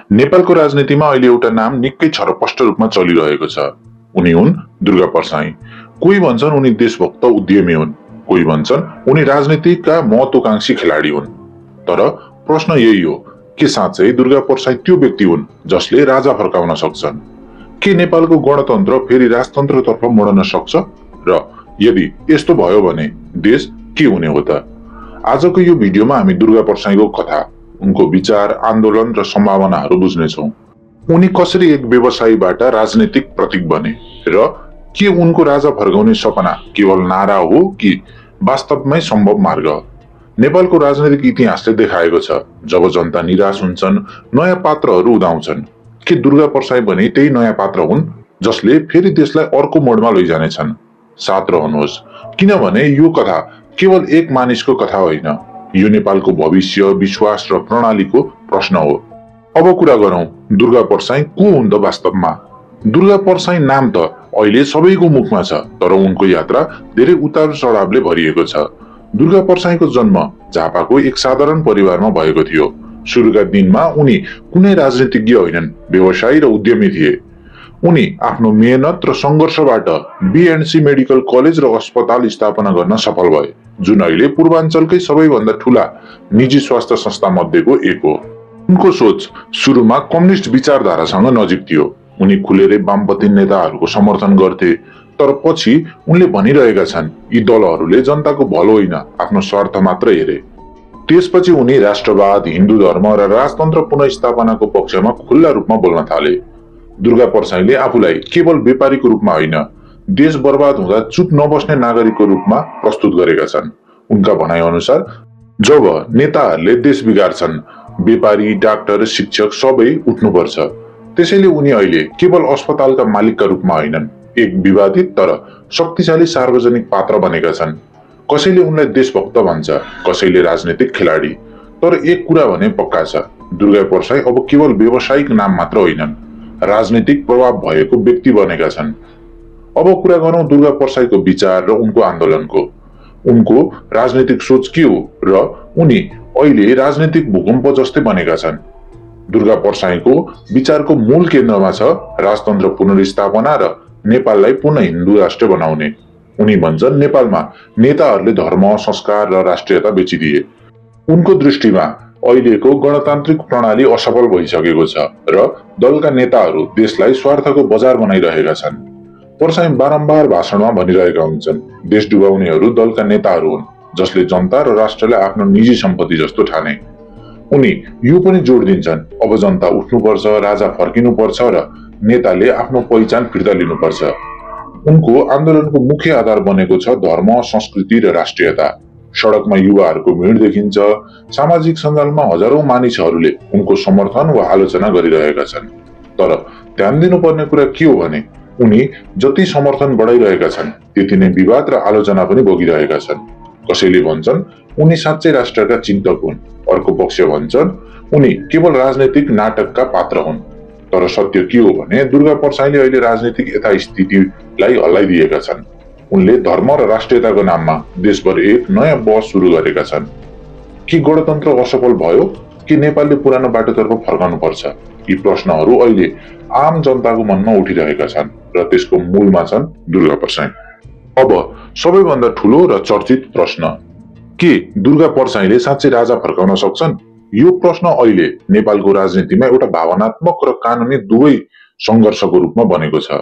नेपालको राजनीतिमा अहिले एउटा नाम निकै छरपष्ट रूपमा चलिरहेको छ। उनी हुन् दुर्गा परसाई। कोही भन्छन् उनी देशभक्त उद्यमी हुन्, कोही भन्छन् उनी राजनीतिका महत्वाकांक्षी खेलाडी हुन्। तर प्रश्न यही हो, के साँच्चै दुर्गा परसाई त्यो व्यक्ति हुन् जसले राजा फर्काउन सक्छन्? के नेपालको गणतन्त्र फेरि राजतन्त्रतर्फ मोड्न सक्छ? र यदि यस्तो भयो भने देश के हुने हो त? आजको यो भिडियोमा हामी दुर्गा परसाईको कथा, उनको विचार, आन्दोलन र सम्भावनाहरू बुझ्नेछौँ। उनी कसरी एक व्यवसायीबाट राजनीतिक प्रतीक बने र के उनको राजा फर्काउने सपना केवल नारा हो कि वास्तवमै सम्भव मार्ग? नेपालको राजनीतिक इतिहासले देखाएको छ, जब जनता निराश हुन्छन्, नयाँ पात्रहरू उदाउँछन्। के दुर्गा परसाई पनि त्यही नयाँ पात्र हुन् जसले फेरि देशलाई अर्को मोडमा लैजानेछन्? साथ रहनुहोस्, किनभने यो कथा केवल एक मानिसको कथा होइन, यो नेपालको भविष्य, विश्वास र प्रणालीको प्रश्न हो। अब कुरा गरौँ, दुर्गा परसाई को हुन् त वास्तवमा? दुर्गा परसाई नाम त अहिले सबैको मुखमा छ, तर उनको यात्रा धेरै उतार चढावले भरिएको छ। दुर्गा परसाईको जन्म झापाको एक साधारण परिवारमा भएको थियो। सुरुका दिनमा उनी कुनै राजनीतिज्ञ होइनन्, व्यवसायी र उद्यमी थिए। उनी आफ्नो मेहनत र सङ्घर्षबाट बीएनसी मेडिकल कलेज र अस्पताल स्थापना गर्न सफल भए, जुन अहिले पूर्वाञ्चलकै सबैभन्दा ठूला निजी स्वास्थ्य संस्था मध्येको एक हो। उनको सोच सुरुमा कम्युनिस्ट विचारधारासँग नजिक थियो। उनी खुलेरै वामपन्थी नेताहरूको समर्थन गर्थे, तर पछि उनले भनिरहेका छन्, यी दलहरूले जनताको भलो होइन, आफ्नो स्वार्थ मात्र हेरे। त्यसपछि उनी राष्ट्रवाद, हिन्दू धर्म र राजतन्त्र पुनर्स्थापनाको पक्षमा खुल्ला रूपमा बोल्न थाले। दुर्गा परसाईले आफूलाई केवल व्यापारीको रूपमा होइन, देश बर्बाद हुँदा चुप नबस्ने नागरिकको रूपमा प्रस्तुत गरेका छन्। उनका भनाइ अनुसार जब नेताहरूले देश बिगार्छन्, व्यापारी, डाक्टर, शिक्षक सबै उठ्नुपर्छ। त्यसैले उनी अहिले केवल अस्पतालका मालिकका रूपमा होइनन्, एक विवादित तर शक्तिशाली सार्वजनिक पात्र बनेका छन्। कसैले उनलाई देशभक्त भन्छ, कसैले राजनीतिक खेलाडी। तर एक कुरा भने पक्का छ, दुर्गा परसाई अब केवल व्यावसायिक नाम मात्र होइनन्, राजनीतिक प्रभाव भएको व्यक्ति बनेका छन्। अब कुरा गरौँ दुर्गा परसाईको विचार र उनको आन्दोलनको। उनको राजनीतिक सोच के हो र उनी अहिले राजनीतिक भूकम्प जस्तै बनेका छन्? दुर्गा परसाईको विचारको मूल केन्द्रमा छ राजतन्त्र पुनर्स्थापना र नेपाललाई पुनः हिन्दू राष्ट्र बनाउने। उनी भन्छन् नेपालमा नेताहरूले धर्म, संस्कार र राष्ट्रियता बेचिदिए। उनको दृष्टिमा अहिलेको गणतान्त्रिक प्रणाली असफल भइसकेको छ र दलका नेताहरू देशलाई स्वार्थको बजार बनाइरहेका छन्। परसाई बारम्बार भाषणमा भनिरहेका हुन्छन्, देश डुबाउनेहरू दलका नेताहरू हुन्, जसले जनता र राष्ट्रलाई आफ्नो निजी सम्पत्ति जस्तो ठाने। उनी यो पनि जोड दिन्छन्, अब जनता उठ्नुपर्छ, राजा फर्किनुपर्छ र नेताले आफ्नो पहिचान फिर्ता लिनुपर्छ। उनको आन्दोलनको मुख्य आधार बनेको छ धर्म, संस्कृति र राष्ट्रियता। सडकमा युवाहरूको भिड देखिन्छ, सामाजिक सञ्जालमा हजारौं मानिसहरूले उनको समर्थन वा आलोचना गरिरहेका छन्। तर ध्यान दिनुपर्ने कुरा के हो भने उनी जति समर्थन बढाइरहेका छन्, त्यति नै विवाद र आलोचना पनि भोगिरहेका छन्। कसैले भन्छन् उनी साँच्चै राष्ट्रका चिन्तक हुन्, अर्को पक्ष भन्छन् उनी केवल राजनैतिक नाटकका पात्र हुन्। तर सत्य के हो भने दुर्गा परसाईले अहिले राजनीतिक यथास्थितिलाई हल्लाइदिएका छन्। उनले धर्म र राष्ट्रियताको नाममा देशभर एक नयाँ बहस सुरु गरेका छन्। के गणतन्त्र असफल भयो कि नेपालले पुरानो बाटोतर्फ फर्काउनु पर्छ? यी प्रश्नहरू अहिले आम जनताको मनमा उठिरहेका छन् र त्यसको मूलमा छन् दुर्गा परसाई। अब सबैभन्दा ठूलो र चर्चित प्रश्न, के दुर्गा परसाईले साँच्चै राजा फर्काउन सक्छन्? यो प्रश्न अहिले नेपालको राजनीतिमा एउटा भावनात्मक र कानुनी दुवै सङ्घर्षको रूपमा बनेको छ।